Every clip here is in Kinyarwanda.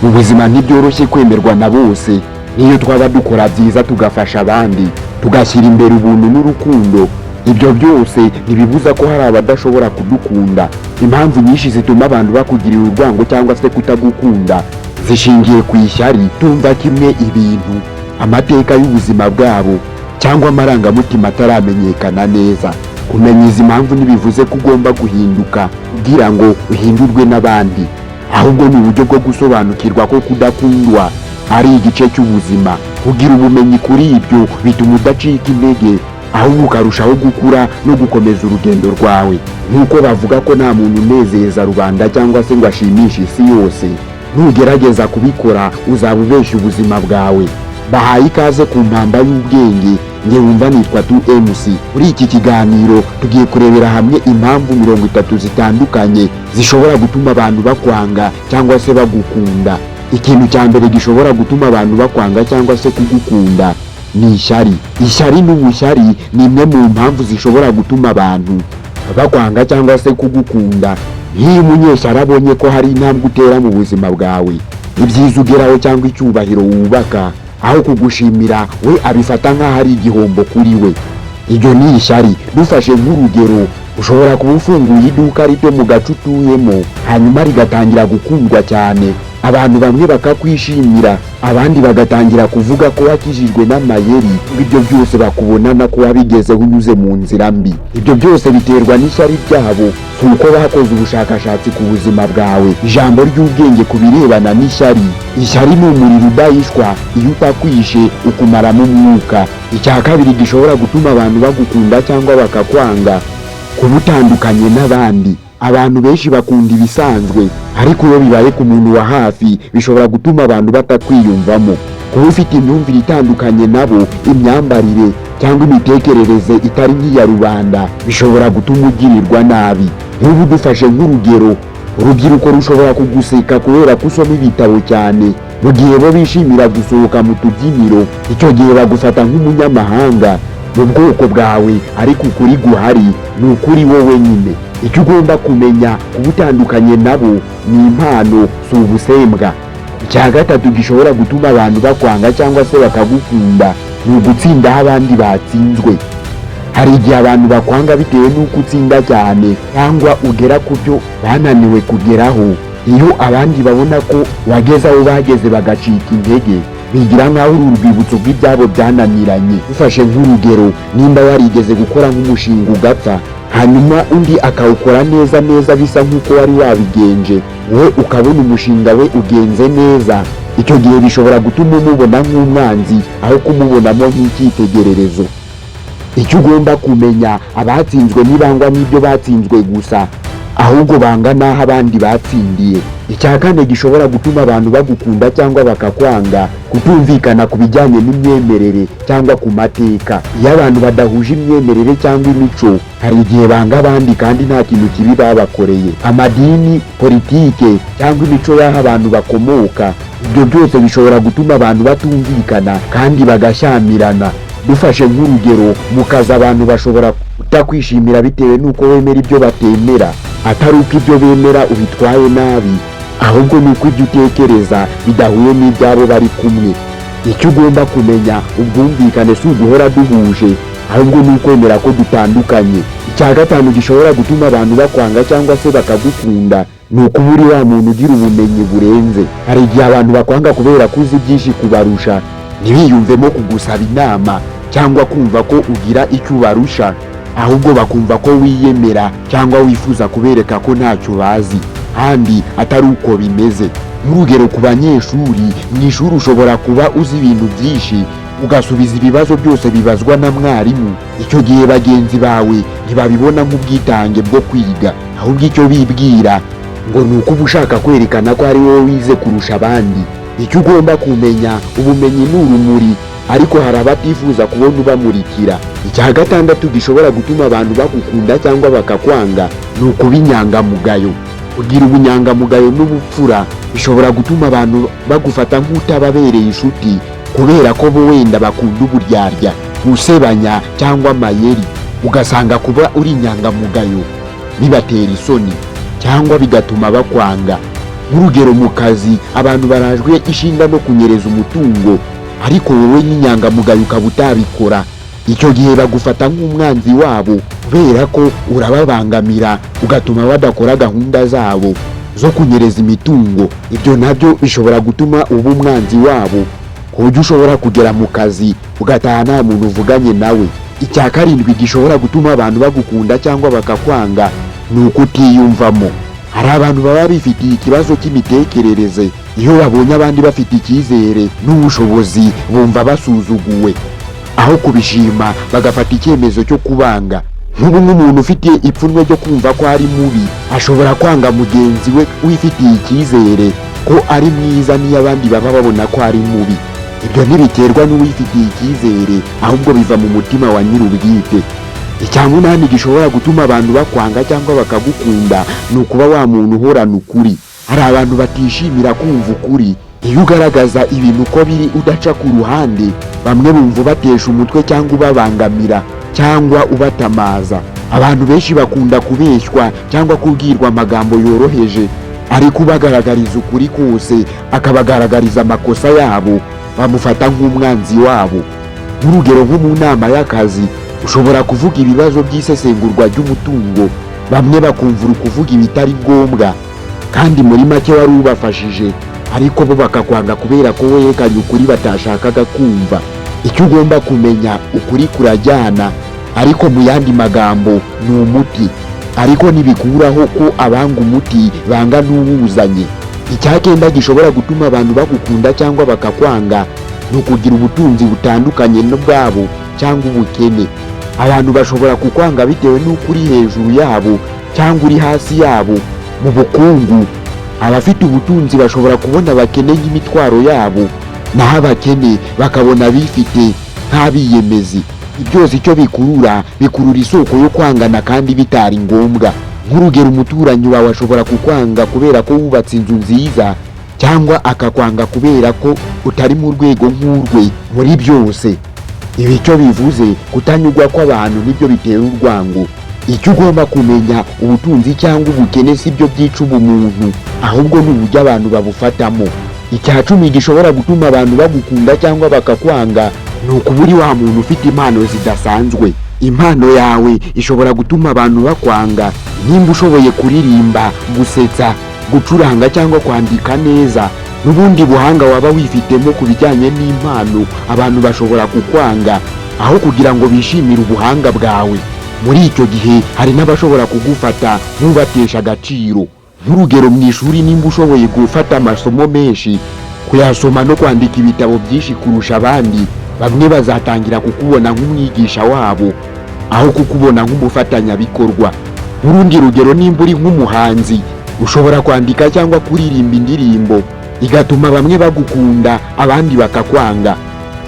Mu buzima ntibyoroshye kwemerwa na bose. Niyo twaba dukora byiza, tugafasha abandi, tugashyira imbere ubuntu n'urukundo, ibyo byose ntibibuza ko hari abadashobora kudukunda. Impamvu nyinshi zituma abantu bakugirira urwango cyangwa se kutagukunda zishingiye ku ishyari, tumva kimwe ibintu, amateka y'ubuzima bwabo cyangwa amarangamutima ataramenyekana neza. Kumenya izi mpamvu ntibivuze ko ugomba guhinduka kugira ngo uhindurwe n'abandi, ahubwo ni uburyo bwo gusobanukirwa ko kudakundwa ari igice cy'ubuzima. Kugira ubumenyi kuri ibyo bituma udacika intege, ahubwo ukarushaho gukura no gukomeza urugendo rwawe. Nk'uko bavuga ko nta muntu unezeza rubanda cyangwa se ngo ashimishe isi yose, nugerageza kubikora uzaba ubeshya ubuzima bwawe. Bahaye ikaze ku Mpamba y'Ubwenge. Nge wumva nitwa 2MC. Muri iki kiganiro tugiye kurebera hamwe impamvu 30 zitandukanye zishobora gutuma abantu bakwanga cyangwa se bagukunda. Ikintu cya mbere gishobora gutuma abantu bakwanga cyangwa se kugukunda ni ishyari. Ishyari n'ubushyari ni imwe mu mpamvu zishobora gutuma abantu bakwanga cyangwa se kugukunda. Nk'iyo umunyeshyari abonye ko hari intambwe utera mu buzima bwawe, ibyiza ugeraho cyangwa icyubahiro wubaka, aho kugushimira we abifata nk'aho ari igihombo kuri we. Iryo ni ishyari. Dufashe nk'urugero, ushobora kuba ufunguye iduka rito mu gace utuyemo, hanyuma rigatangira gukundwa cyane. Abantu bamwe bakakwishimira, abandi bagatangira kuvuga ko wakijijwe n'amayeri, ngo ibyo byose bakubonana ko wabigezeho unyuze mu nzira mbi. Ibyo byose biterwa n'ishyari ryabo, si uko bakoze ubushakashatsi ku buzima bwawe. Ijambo ry'ubwenge ku birebana n'ishyari: ishyari ni umuriro udahishwa, iyo utakwishe ukumaramo umwuka. Icya kabiri gishobora gutuma abantu bagukunda cyangwa bakakwanga: kuba utandukanye n'abandi. Abantu benshi bakunda ibisanzwe, ariko iyo bibaye ku muntu wa hafi bishobora gutuma abantu batakwiyumvamo. Kuba ufite imyumvire itandukanye nabo, imyambarire cyangwa imitekerereze itari nk'iya rubanda, bishobora gutuma ugirirwa nabi. Nk'ubu dufashe nk'urugero, urubyiruko rushobora kuguseka kubera ko usoma ibitabo cyane, mu gihe bo bishimira gusohoka mu tubyiniro. Icyo gihe bagufata nk'umunyamahanga mu bwoko bwawe, ariko ukuri guhari ni ukuri wowe nyine. Icyo ugomba kumenya: kuba utandukanye nabo ni impano, si ubusembwa. Icya gatatu gishobora gutuma abantu bakwanga cyangwa se bakagukunda ni ugutsinda aho abandi batsinzwe. Hari igihe abantu bakwanga bitewe n'uko utsinda cyane cyangwa ugera ku byo bananiwe kugeraho. Iyo abandi babona ko wageze aho bageze bagacika intege, bigira nk'aho uri urwibutso rw'ibyabo byananiranye. Ufashe nk'urugero, nimba warigeze gukora nk'umushinga ugapfa, hanyuma undi akawukora neza neza bisa nk'uko wari wabigenje, we ukabona umushinga we ugenze neza, icyo gihe bishobora gutuma umubona nk'umwanzi aho kumubonamo nk'icyitegererezo. Icyo ugomba kumenya: abatsinzwe ntibangwa n'ibyo batsinzwe gusa, ahubwo banga n'aho abandi batsindiye. Icya kane gishobora gutuma abantu bagukunda cyangwa bakakwanga: kutumvikana ku bijyanye n'imyemerere cyangwa ku mateka. Iyo abantu badahuje imyemerere cyangwa imico, hari igihe banga abandi kandi nta kintu kibi babakoreye. Amadini, politike cyangwa imico y'aho abantu bakomoka, ibyo byose bishobora gutuma abantu batumvikana kandi bagashyamirana. Dufashe nk'urugero, mu kazi abantu bashobora kutakwishimira bitewe n'uko wemera ibyo batemera, atari uko ibyo bemera ubitwaye nabi, ahubwo ni uko ibyo utekereza bidahuye n'ibyabo bari kumwe. Icyo ugomba kumenya: ubwumvikane si uguhora duhuje, ahubwo ni ukwemera ko dutandukanye. Icya gatanu gishobora gutuma abantu bakwanga cyangwa se bakagukunda ni ukuba uri wa muntu ugira ubumenyi burenze. Hari igihe abantu bakwanga kubera ko uzi byinshi kubarusha, ntibiyumvemo kugusaba inama cyangwa kumva ko ugira icyo ubarusha, ahubwo bakumva ko wiyemera cyangwa wifuza kubereka ko ntacyo bazi, kandi atari uko bimeze. Nk'urugero, ku banyeshuri, mu ishuri ushobora kuba uzi ibintu byinshi, ugasubiza ibibazo byose bibazwa na mwarimu. Icyo gihe bagenzi bawe ntibabibona nk'ubwitange bwo kwiga, ahubwo icyo bibwira ngo ni uko uba ushaka kwerekana ko ari wowe wize kurusha abandi. Icyo ugomba kumenya: ubumenyi ni urumuri, ariko hari abatifuza kubona ubamurikira. Icya gatandatu gishobora gutuma abantu bagukunda cyangwa bakakwanga ni ukuba inyangamugayo. Kugira ubunyangamugayo n'ubupfura bishobora gutuma abantu bagufata nk'utababereye inshuti, kubera ko bo wenda bakunda uburyarya, gusebanya cyangwa amayeri, ugasanga kuba uri inyangamugayo bibatera isoni cyangwa bigatuma bakwanga. Nk'urugero, mu kazi abantu barajwe ishinga no kunyereza umutungo, ariko wowe nk'inyangamugayo ukaba utabikora. Icyo gihe bagufata nk'umwanzi wabo kubera ko urababangamira, ugatuma badakora gahunda zabo zo kunyereza imitungo. Ibyo nabyo bishobora gutuma uba umwanzi wabo, ku buryo ushobora kugera mu kazi ugataha nta muntu uvuganye nawe. Icya karindwi gishobora gutuma abantu bagukunda cyangwa bakakwanga ni ukutiyumvamo. Hari abantu baba bifitiye ikibazo cy'imitekerereze. Iyo babonye abandi bafite icyizere n'ubushobozi, bumva basuzuguwe. Aho kubishima, bagafata icyemezo cyo kubanga. Nk'ubu nk'umuntu ufite ipfunwe ryo kumva ko ari mubi ashobora kwanga mugenzi we wifitiye icyizere ko ari mwiza, niyo abandi baba babona ko ari mubi. Ibyo ntibiterwa n'uwifitiye icyizere, ahubwo biva mu mutima wa nyir'ubwite. Icya munani gishobora gutuma abantu bakwanga cyangwa bakagukunda ni ukuba wa muntu uhorana ukuri. Hari abantu batishimira kumva ukuri. Iyo ugaragaza ibintu uko biri udaca ku ruhande, bamwe bumva ubatesha umutwe cyangwa ubabangamira cyangwa ubatamaza. Abantu benshi bakunda kubeshywa cyangwa kubwirwa amagambo yoroheje, ariko ubagaragariza ukuri kose, akabagaragariza amakosa yabo, bamufata nk'umwanzi wabo. Nk'urugero, nko mu nama y'akazi ushobora kuvuga ibibazo by'isesengurwa ry'umutungo, bamwe bakumva uri kuvuga ibitari ngombwa kandi muri make wari ubafashije, ariko bo bakakwanga kubera ko werekanye ukuri batashakaga kumva. Icyo ugomba kumenya, ukuri kurajyana, ariko mu yandi magambo ni umuti, ariko ntibikuraho ko abanga umuti banga n'uwuzanye. Icya cyenda gishobora gutuma abantu bagukunda cyangwa bakakwanga ni ukugira ubutunzi butandukanye n'ubwabo cyangwa ubukene. Abantu bashobora kukwanga bitewe n'uko uri hejuru yabo cyangwa uri hasi yabo mu bukungu. Abafite ubutunzi bashobora kubona abakene nk'imitwaro yabo, naho abakene bakabona abifite nk'abiyemezi. Byose icyo bikurura, bikurura isoko yo kwangana kandi bitari ngombwa. Nk'urugero, umuturanyi wawe ashobora kukwanga kubera ko wubatse inzu nziza, cyangwa akakwanga kubera ko utari mu rwego nk'urwe muri byose. Ibi icyo bivuze, kutanyurwa kw'abantu nibyo bitera urwango. Icyo ugomba kumenya, ubutunzi cyangwa ubukene si byo byica ubumuntu, ahubwo ni uburyo abantu babufatamo. Icya 10 gishobora gutuma abantu bagukunda cyangwa bakakwanga ni ukuba uri wa muntu ufite impano zidasanzwe. Impano yawe ishobora gutuma abantu bakwanga. Nimba ushoboye kuririmba, gusetsa, gucuranga cyangwa kwandika neza, n'ubundi buhanga waba wifitemo ku bijyanye n'impano, abantu bashobora kukwanga aho kugira ngo bishimire ubuhanga bwawe. Muri icyo gihe hari n'abashobora kugufata nk'ubatesha agaciro. Nk'urugero, mu ishuri nimba ushoboye gufata amasomo menshi, kuyasoma no kwandika ibitabo byinshi kurusha abandi, bamwe bazatangira kukubona nk'umwigisha wabo aho kukubona nk'umufatanyabikorwa. Nk'urundi rugero, nimba uri nk'umuhanzi, ushobora kwandika cyangwa kuririmba indirimbo igatuma bamwe bagukunda abandi bakakwanga.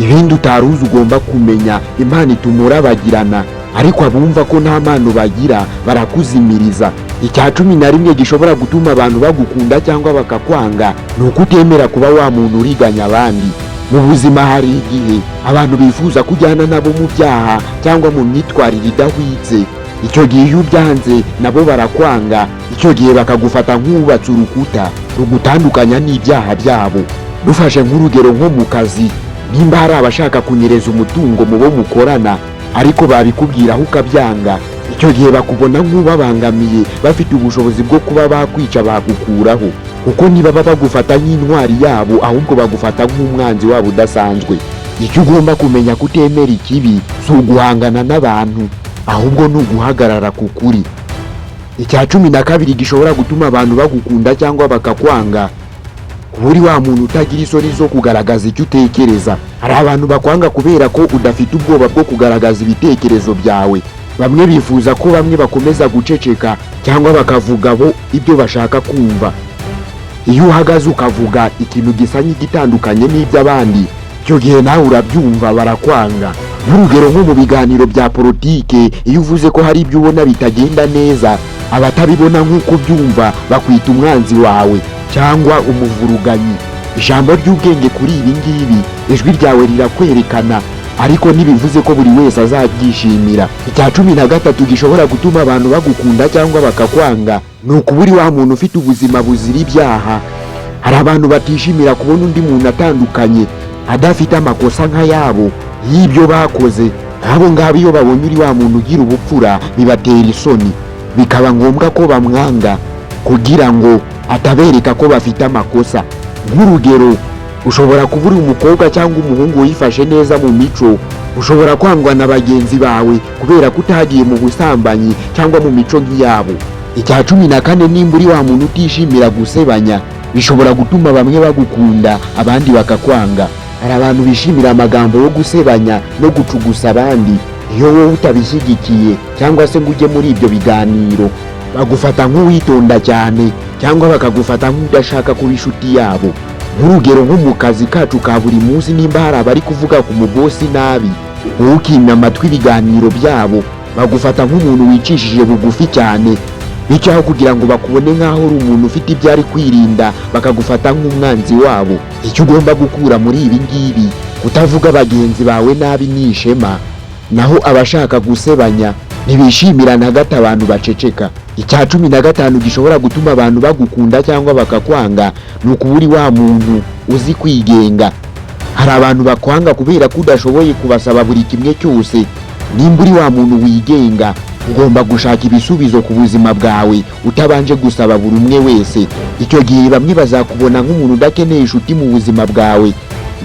Ibindi utari uzi ugomba kumenya, impano ituma urabagirana, ariko abumva ko nta mpano bagira barakuzimiriza. Icya 11 gishobora gutuma abantu bagukunda cyangwa bakakwanga ni uko utemera kuba wa muntu uriganya abandi. Mu buzima hari igihe abantu bifuza kujyana nabo mu byaha cyangwa mu myitwarire idahwitse. Icyo gihe iyo ubyanze, nabo barakwanga. Icyo gihe bakagufata nk'uwubatse urukuta rugutandukanya n'ibyaha byabo. Dufashe nk'urugero, nko mu kazi nimba hari abashaka kunyereza umutungo mu bo mukorana, ariko babikubwiraho ukabyanga, icyo gihe bakubona nk'ubabangamiye, bafite ubushobozi bwo kuba bakwica bagukuraho, kuko ntibaba bagufata nk'intwari yabo, ahubwo bagufata nk'umwanzi wabo udasanzwe. Icyo ugomba kumenya, kutemera ikibi si uguhangana n'abantu, ahubwo ni uguhagarara ku kuri. Icya 12 gishobora gutuma abantu bagukunda cyangwa bakakwanga, kuba uri wa muntu utagira isoni zo kugaragaza icyo utekereza. Hari abantu bakwanga kubera ko udafite ubwoba bwo kugaragaza ibitekerezo byawe. Bamwe bifuza ko bamwe bakomeza guceceka cyangwa bakavuga bo ibyo bashaka kumva. Iyo uhagaze ukavuga ikintu gisa nk'igitandukanye n'iby'abandi, icyo gihe nawe urabyumva, barakwanga. Nk'urugero, nko mu biganiro bya politike, iyo uvuze ko hari ibyo ubona bitagenda neza, abatabibona nk'uko ubyumva bakwita umwanzi wawe cyangwa umuvuruganyi. Ijambo ry'ubwenge kuri ibi ngibi, ijwi ryawe rirakwerekana, ariko ntibivuze ko buri wese azaryishimira. Icya 13 gishobora gutuma abantu bagukunda cyangwa bakakwanga ni ukuba uri wa muntu ufite ubuzima buzira ibyaha. Hari abantu batishimira kubona undi muntu atandukanye, adafite amakosa nk'ayabo y'ibyo bakoze. Nk'abo ngabo, iyo babonye uri wa muntu ugira ubupfura, bibatera isoni, bikaba ngombwa ko bamwanga kugira ngo atabereka ko bafite amakosa. Nk'urugero, ushobora kuba uri umukobwa cyangwa umuhungu wifashe neza mu mico. Ushobora kwangwa na bagenzi bawe kubera ko utagiye mu busambanyi cyangwa mu mico nk'iyabo. Icya 14, nimba uri wa muntu utishimira gusebanya, bishobora gutuma bamwe bagukunda, abandi bakakwanga. Hari abantu bishimira amagambo yo gusebanya no gucugusa abandi. Iyo wowe utabishyigikiye cyangwa se ngo ujye muri ibyo biganiro, bagufata nk'uwitonda cyane cyangwa bakagufata nk'udashaka kuba inshuti yabo. Nk'urugero, nko mu kazi kacu ka buri munsi, nimba hari abari kuvuga ku mubosi nabi, wowe ukimya amatwi ibiganiro byabo, bagufata nk'umuntu wicishije bugufi cyane. Bityo aho kugira ngo bakubone nk'aho uri umuntu ufite ibyo ari kwirinda, bakagufata nk'umwanzi wabo. Icyo ugomba gukura muri ibi ngibi: kutavuga bagenzi bawe nabi ni ishema, naho abashaka gusebanya ntibishimira na gato abantu baceceka. Icya 15 gishobora gutuma abantu bagukunda cyangwa bakakwanga ni ukuba uri wa muntu uzi kwigenga. Hari abantu bakwanga kubera ko udashoboye kubasaba buri kimwe cyose. Nimba uri wa muntu wigenga, ugomba gushaka ibisubizo ku buzima bwawe utabanje gusaba buri umwe wese. Icyo gihe bamwe bazakubona nk'umuntu udakeneye inshuti mu buzima bwawe,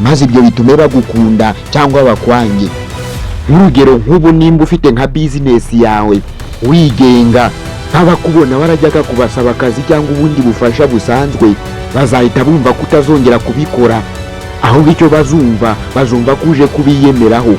maze ibyo bitume bagukunda cyangwa bakwange. Nk'urugero, nk'ubu nimba ufite nka bizinesi yawe wigenga, nk'abakubona warajyaga kubasaba akazi cyangwa ubundi bufasha busanzwe, bazahita bumva ko utazongera kubikora. Ahubwo icyo bazumva, bazumva ko uje kubiyemeraho,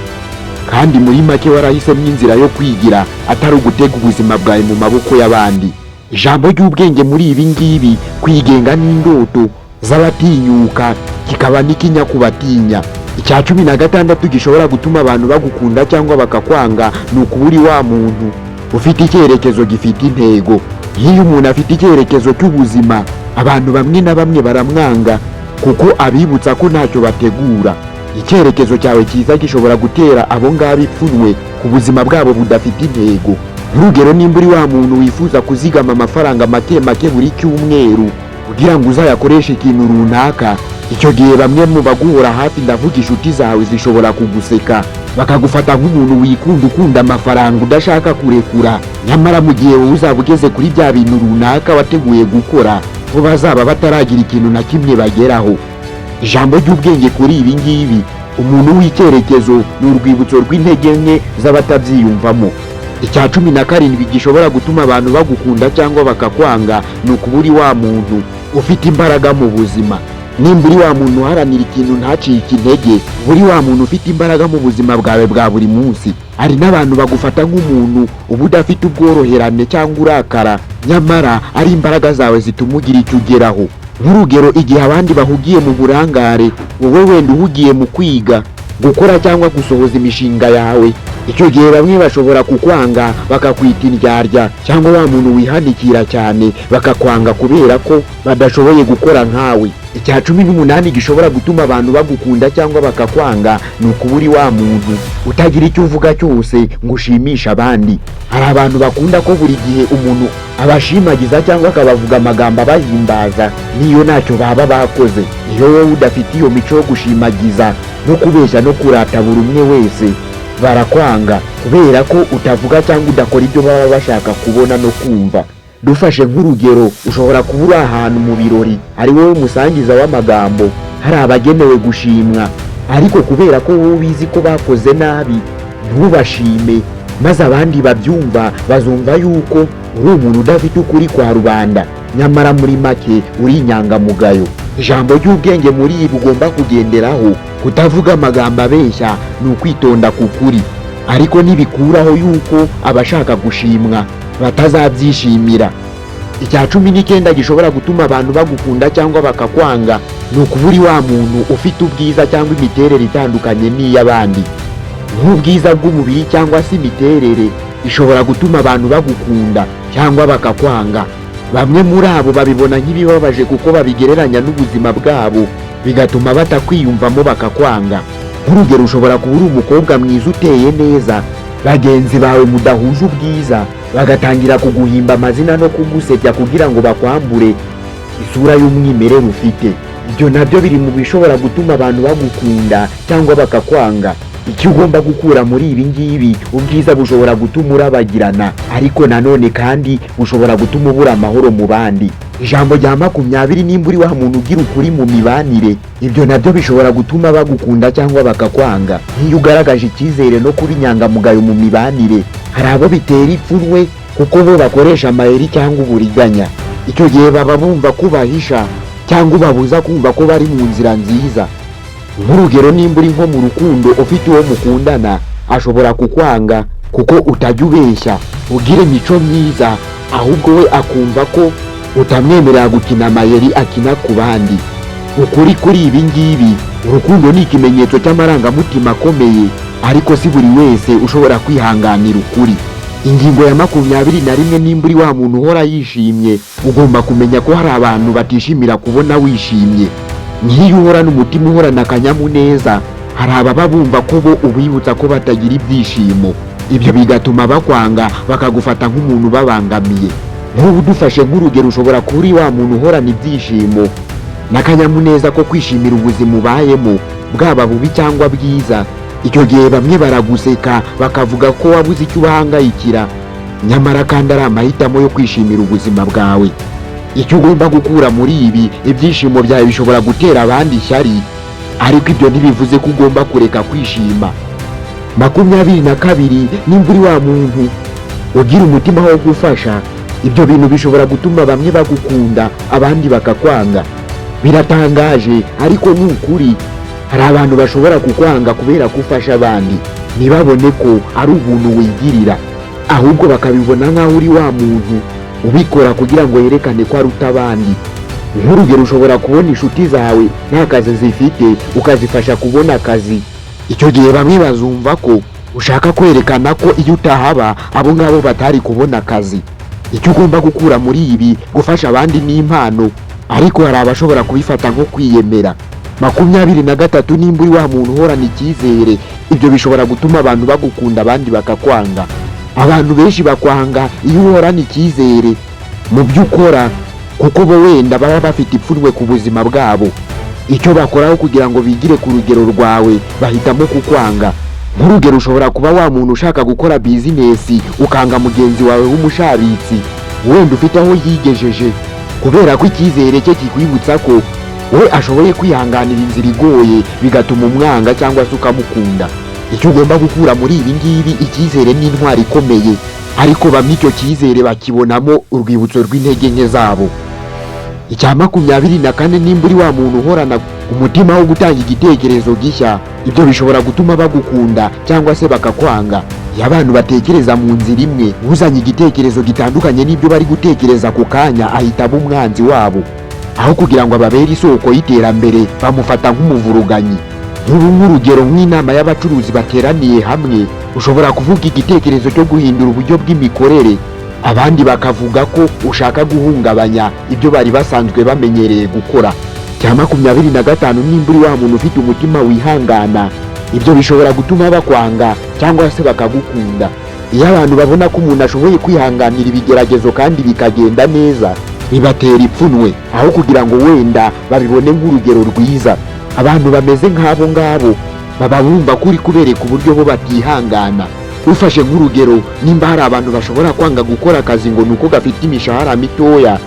kandi muri make warahisemo inzira yo kwigira, atari ugutega ubuzima bwawe mu maboko y'abandi. Ijambo ry'ubwenge muri ibi ngibi: kwigenga n'indoto z'abatinyuka, kikaba n'ikinya ku batinya. Icya 16 gishobora gutuma abantu bagukunda cyangwa bakakwanga ni ukuba uri wa muntu ufite icyerekezo gifite intego. Nk'iyo umuntu afite icyerekezo cy'ubuzima, abantu bamwe na bamwe baramwanga kuko abibutsa ko ntacyo bategura. Icyerekezo cyawe cyiza gishobora gutera abo ngabo ipfunwe ku buzima bwabo budafite intego. Nk'urugero, nimba uri wa muntu wifuza kuzigama amafaranga make make buri cyumweru kugira ngo uzayakoreshe ikintu runaka, icyo gihe bamwe mu baguhora hafi, ndavuga inshuti zawe, zishobora kuguseka, bakagufata nk'umuntu wikunda, ukunda amafaranga, udashaka kurekura. Nyamara mu gihe wowe uzaba ugeze kuri bya bintu runaka wateguye gukora, bo bazaba bataragira ikintu na kimwe bageraho. Ijambo ry'ubwenge kuri ibi ngibi: umuntu w'icyerekezo ni urwibutso rw'intege nke z'abatabyiyumvamo. Icya 17 gishobora gutuma abantu bagukunda cyangwa bakakwanga ni ukuba uri wa muntu ufite imbaraga mu buzima. Nimba uri wa muntu uharanira ikintu ntacike intege, uri wa muntu ufite imbaraga mu buzima bwawe bwa buri munsi. Hari n'abantu bagufata nk'umuntu uba udafite ubworoherane cyangwa urakara, nyamara ari imbaraga zawe zituma ugira icyo ugeraho. Nk'urugero, igihe abandi bahugiye mu burangare, wowe wenda uhugiye mu kwiga, gukora cyangwa gusohoza imishinga yawe. Icyo gihe bamwe bashobora kukwanga, bakakwita indyarya cyangwa wa muntu wihanikira cyane, bakakwanga kubera ko badashoboye gukora nkawe. Icya 18 gishobora gutuma abantu bagukunda cyangwa bakakwanga ni ukuba uri wa muntu utagira icyo uvuga cyose ngo ushimishe abandi. Hari abantu bakunda ko buri gihe umuntu abashimagiza cyangwa akabavuga amagambo abahimbaza, niyo ntacyo baba bakoze. Iyo wowe udafite iyo mico yo gushimagiza no kubeshya no kurata buri umwe wese, barakwanga kubera ko utavuga cyangwa udakora ibyo baba bashaka kubona no kumva. Dufashe nk'urugero, ushobora kuba uri ahantu mu birori, ari wowe musangiza w'amagambo, hari abagenewe gushimwa, ariko kubera ko wowe ubizi ko bakoze nabi, ntubashime, maze abandi babyumva bazumva yuko uri umuntu udafite ukuri kwa rubanda, nyamara muri make uri inyangamugayo. Ijambo ry'ubwenge muri ibi ugomba kugenderaho: kutavuga amagambo abeshya ni ukwitonda ku kuri, ariko ntibikuraho yuko abashaka gushimwa batazabyishimira. Icya 19 gishobora gutuma abantu bagukunda cyangwa bakakwanga ni ukuba uri wa muntu ufite ubwiza cyangwa imiterere itandukanye n'iy'abandi. Nk'ubwiza bw'umubiri cyangwa se imiterere ishobora gutuma abantu bagukunda cyangwa bakakwanga. Bamwe muri abo babibona nk'ibibabaje kuko babigereranya n'ubuzima bwabo, bigatuma batakwiyumvamo, bakakwanga. Nk'urugero, ushobora kuba uri umukobwa mwiza uteye neza, bagenzi bawe mudahuje ubwiza Bagatangira kuguhimba amazina no kugusebya kugira ngo bakwambure isura y'umwimerere ufite. Ibyo nabyo biri mu bishobora gutuma abantu bagukunda cyangwa bakakwanga. Icyo ugomba gukura muri ibi ngibi: ubwiza bushobora gutuma urabagirana, ariko nanone kandi bushobora gutuma ubura amahoro mu bandi. Ijambo rya 20: nimba uri wa muntu ugira ukuri mu mibanire, ibyo nabyo bishobora gutuma bagukunda cyangwa bakakwanga. Nk'iyo ugaragaje icyizere no kuba inyangamugayo mu mibanire, hari abo bitera ipfunwe kuko bo bakoresha amayeri cyangwa uburiganya. Icyo gihe baba bumva ko ubahisha cyangwa ubabuza kumva ko bari mu nzira nziza. Nk'urugero, nimba uri nko mu rukundo ufite uwo mukundana, ashobora kukwanga kuko utajya ubeshya, ugira imico myiza, ahubwo we akumva ko utamwemerera gukina amayeri akina ku bandi. Ukuri kuri ibi ngibi: urukundo ni ikimenyetso cy'amarangamutima akomeye, ariko si buri wese ushobora kwihanganira ukuri. Ingingo ya 21: nimba uri wa muntu uhora yishimye, ugomba kumenya ko hari abantu batishimira kubona wishimye. Nk'iyo uhorana umutima uhorana akanyamuneza, hari ababa bumva ko bo ubibutsa ko batagira ibyishimo. Ibyo bigatuma bakwanga, bakagufata nk'umuntu ubabangamiye. Nk'ubu dufashe nk'urugero, ushobora kuba uri wa muntu uhorana ibyishimo n'akanyamuneza ko kwishimira ubuzima ubayemo, bwaba bubi cyangwa bwiza. Icyo gihe bamwe baraguseka, bakavuga ko wabuze icyo ubahangayikira, nyamara kandi ari amahitamo yo kwishimira ubuzima bwawe. Icyo ugomba gukura muri ibi: ibyishimo byawe bishobora gutera abandi ishyari, ariko ibyo ntibivuze ko ugomba kureka kwishima. 22: nimba uri wa muntu ugira umutima wo gufasha, ibyo bintu bishobora gutuma bamwe bagukunda, abandi bakakwanga. Biratangaje, ariko ni ukuri. Hari abantu bashobora kukwanga kubera ko ufasha abandi, ntibabone ko ari ubuntu wigirira, ahubwo bakabibona nk'aho uri wa muntu ubikora kugira ngo yerekane ko aruta abandi. Nk'urugero, ushobora kubona inshuti zawe nta kazi zifite, ukazifasha kubona akazi. Icyo gihe bamwe bazumva ko ushaka kwerekana ko iyo utahaba abo ngabo batari kubona akazi. Icyo ugomba gukura muri ibi: gufasha abandi ni impano, ariko hari abashobora kubifata nko kwiyemera. 23: nimba uri wa muntu uhorana icyizere, ibyo bishobora gutuma abantu bagukunda, abandi bakakwanga. Abantu benshi bakwanga iyo uhorana icyizere mu byo ukora, kuko bo wenda baba bafite ipfunwe ku buzima bwabo. Icyo bakoraho kugira ngo bigire ku rugero rwawe, bahitamo kukwanga. Nk'urugero, ushobora kuba wa muntu ushaka gukora bizinesi, ukanga mugenzi wawe w'umushabitsi wenda ufite aho yigejeje, kubera ko icyizere cye kikwibutsa ko we ashoboye kwihanganira inzira igoye, bigatuma umwanga cyangwa se ukamukunda. Icyo ugomba gukura muri ibi ngibi: icyizere ni intwari ikomeye, ariko bamwe icyo cyizere bakibonamo urwibutso rw'intege nke zabo. Icya 24: nimba uri wa muntu uhorana umutima wo gutanga igitekerezo gishya, ibyo bishobora gutuma bagukunda cyangwa se bakakwanga. Iyo abantu batekereza mu nzira imwe, uzanye igitekerezo gitandukanye n'ibyo bari gutekereza ako kanya ahita aba umwanzi wabo. Aho kugira ngo ababere isoko y'iterambere, bamufata nk'umuvuruganyi. Nk'ubu nk'urugero, nk'inama y'abacuruzi bateraniye hamwe, ushobora kuvuga igitekerezo cyo guhindura uburyo bw'imikorere, abandi bakavuga ko ushaka guhungabanya ibyo bari basanzwe bamenyereye gukora. Cya 25: nimba uri wa muntu ufite umutima wihangana, ibyo bishobora gutuma bakwanga cyangwa se bakagukunda. Iyo abantu babona ko umuntu ashoboye kwihanganira ibigeragezo kandi bikagenda neza, bibatera ipfunwe aho kugira ngo wenda babibone nk'urugero rwiza. Abantu bameze nk'abo ngabo baba bumva ko uri kubereka uburyo bo batihangana. Ufashe nk'urugero, nimba hari abantu bashobora kwanga gukora akazi ngo ni uko gafite imishahara mitoya,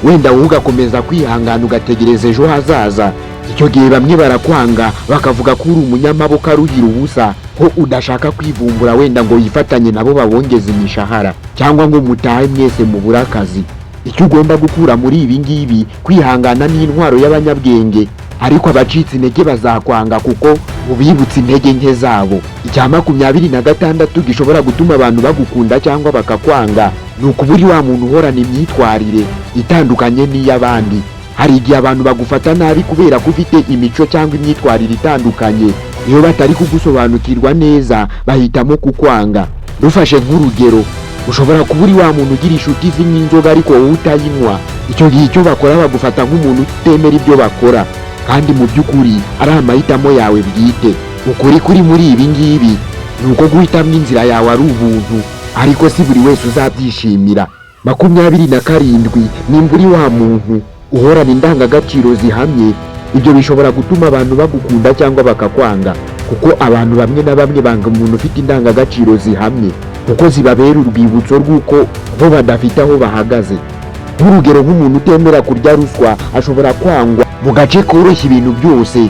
wenda wowe ugakomeza kwihangana ugategereza ejo hazaza, icyo gihe bamwe barakwanga, bakavuga ko uri umunyamaboko aruhira ubusa, ko udashaka kwivumbura wenda ngo yifatanye nabo babongeze imishahara, cyangwa ngo mutahe mwese mubure akazi. Icyo ugomba gukura muri ibi ngibi: kwihangana ni intwaro y'abanyabwenge, ariko abacitse intege bazakwanga kuko ubibutsa intege nke zabo. Icya 26 gishobora gutuma abantu bagukunda cyangwa bakakwanga ni ukuba uri wa muntu uhorana imyitwarire itandukanye n'iy'abandi. Hari igihe abantu bagufata nabi kubera ko ufite imico cyangwa imyitwarire itandukanye. Iyo batari kugusobanukirwa neza, bahitamo kukwanga. Dufashe nk'urugero, ushobora kuba uri wa muntu ugira inshuti zinywa inzoga ariko wowe utayinywa. Icyo gihe icyo bakora, bagufata nk'umuntu utemera ibyo bakora, kandi mu by'ukuri ari amahitamo yawe bwite. Ukuri kuri muri ibi ngibi ni uko guhitamo inzira yawe ari ubuntu. Ariko si buri wese uzabyishimira. 27, nimba uri wa muntu uhorana indangagaciro zihamye, ibyo bishobora gutuma abantu bagukunda cyangwa bakakwanga, kuko abantu bamwe na bamwe banga umuntu ufite indangagaciro zihamye, kuko zibabera urwibutso rw'uko bo badafite aho bahagaze. Nk'urugero, nk'umuntu utemera kurya ruswa ashobora kwangwa mu gace koroshya ibintu byose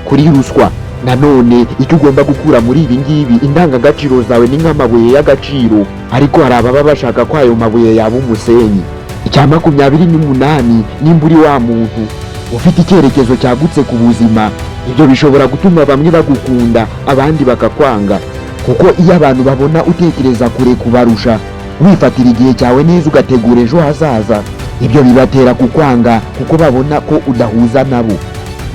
kuri ruswa. Nanone icyo ugomba gukura muri ibi ngibi, indangagaciro zawe ni nk'amabuye y'agaciro, ariko hari ababa bashaka ko ayo mabuye yaba umusenyi. Icya 28, nimba uri wa muntu ufite icyerekezo cyagutse ku buzima, ibyo bishobora gutuma bamwe bagukunda, abandi bakakwanga, kuko iyo abantu babona utekereza kure kubarusha, wifatira igihe cyawe neza, ugategura ejo hazaza, ibyo bibatera kukwanga, kuko babona ko udahuza nabo.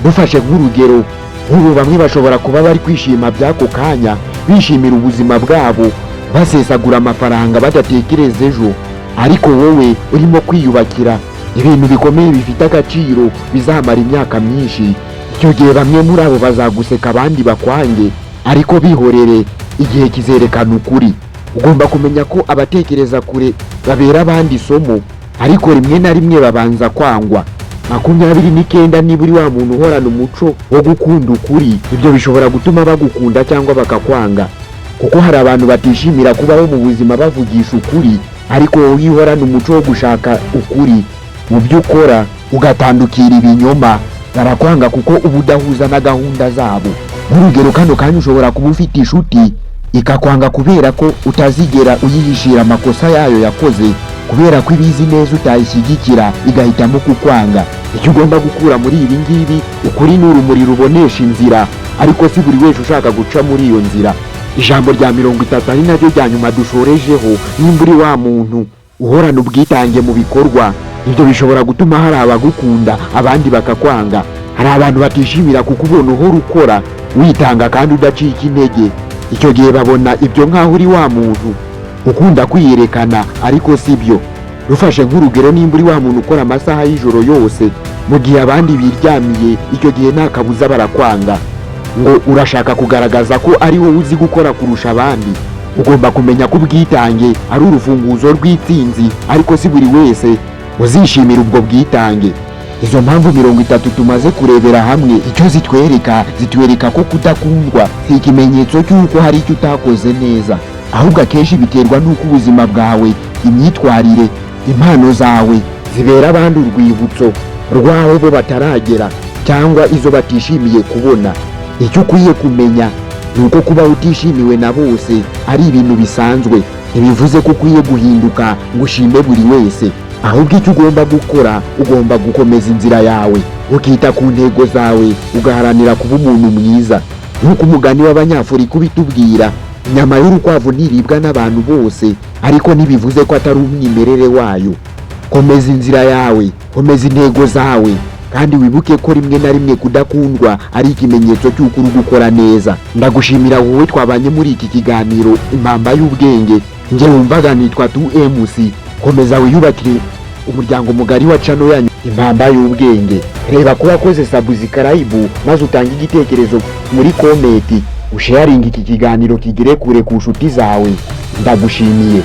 Dufashe nk'urugero, nk'ubu bamwe bashobora kuba bari kwishima by'ako kanya, bishimira ubuzima bwabo, basesagura amafaranga badatekereza ejo, ariko wowe urimo kwiyubakira ibintu bikomeye bifite agaciro bizamara imyaka myinshi. Icyo gihe bamwe muri abo bazaguseka, abandi bakwange, ariko bihorere, igihe kizerekana ukuri. Ugomba kumenya ko abatekereza kure babera abandi isomo, ariko rimwe na rimwe babanza kwangwa. 29, niba uri wa muntu uhorana umuco wo gukunda ukuri, ibyo bishobora gutuma bagukunda cyangwa bakakwanga, kuko hari abantu batishimira kubaho mu buzima bavugisha ukuri. Ariko wowe iyo uhorana umuco wo gushaka ukuri mu byo ukora, ugatandukira ibinyoma, barakwanga kuko uba udahuza na gahunda zabo. Nk'urugero, kano kanya ushobora kuba ufite inshuti ikakwanga kubera ko utazigera uyihishira amakosa yayo yakoze, kubera ko ibizi neza utayishyigikira, igahitamo kukwanga. Icyo ugomba gukura muri ibi ngibi, ukuri ni urumuri rubonesha inzira, ariko si buri wese ushaka guca muri iyo nzira. Ijambo rya 30, ari naryo rya nyuma dushorejeho, nimba uri wa muntu uhorana ubwitange mu bikorwa, ibyo bishobora gutuma hari abagukunda, abandi bakakwanga. Hari abantu batishimira kukubona uhora ukora, witanga kandi udacika intege. Icyo gihe babona ibyo nk'aho uri wa muntu ukunda kwiyerekana, ariko si byo. Dufashe nk'urugero, nimba uri wa muntu ukora amasaha y'ijoro yose mu gihe abandi biryamiye, icyo gihe nta kabuza barakwanga, ngo urashaka kugaragaza ko ari wowe uzi gukora kurusha abandi. Ugomba kumenya ko ubwitange ari urufunguzo rw'intsinzi, ariko si buri wese uzishimira ubwo bwitange. Izo mpamvu 30 tumaze kurebera hamwe, icyo zitwereka, zitwereka ko kudakundwa si ikimenyetso cy'uko hari icyo utakoze neza, ahubwo akenshi biterwa n'uko ubuzima bwawe, imyitwarire, impano zawe zibera abandi urwibutso rw'aho bo bataragera cyangwa izo batishimiye kubona. Icyo ukwiye kumenya ni uko kuba utishimiwe na bose ari ibintu bisanzwe. Ntibivuze ko ukwiye guhinduka ngo ushime buri wese. Ahubwo icyo ugomba gukora, ugomba gukomeza inzira yawe, ukita ku ntego zawe, ugaharanira kuba umuntu mwiza. Nk'uko umugani w'Abanyafurika ubitubwira, inyama y'urukwavu ntiribwa n'abantu bose, ariko ntibivuze ko atari umwimerere wayo. Komeza inzira yawe, komeza intego zawe, kandi wibuke ko rimwe na rimwe kudakundwa ari ikimenyetso cy'uko uri gukora neza. Ndagushimira wowe twabanye muri iki kiganiro Impamba y'Ubwenge. Njye wumvaga nitwa 2MC. Komeza wiyubakire umuryango mugari wa channel yanyu Impamba y'Ubwenge. Reba ko wakoze subscribe, maze utange igitekerezo muri comment, usharinga iki kiganiro kigere kure ku nshuti zawe. Ndagushimiye.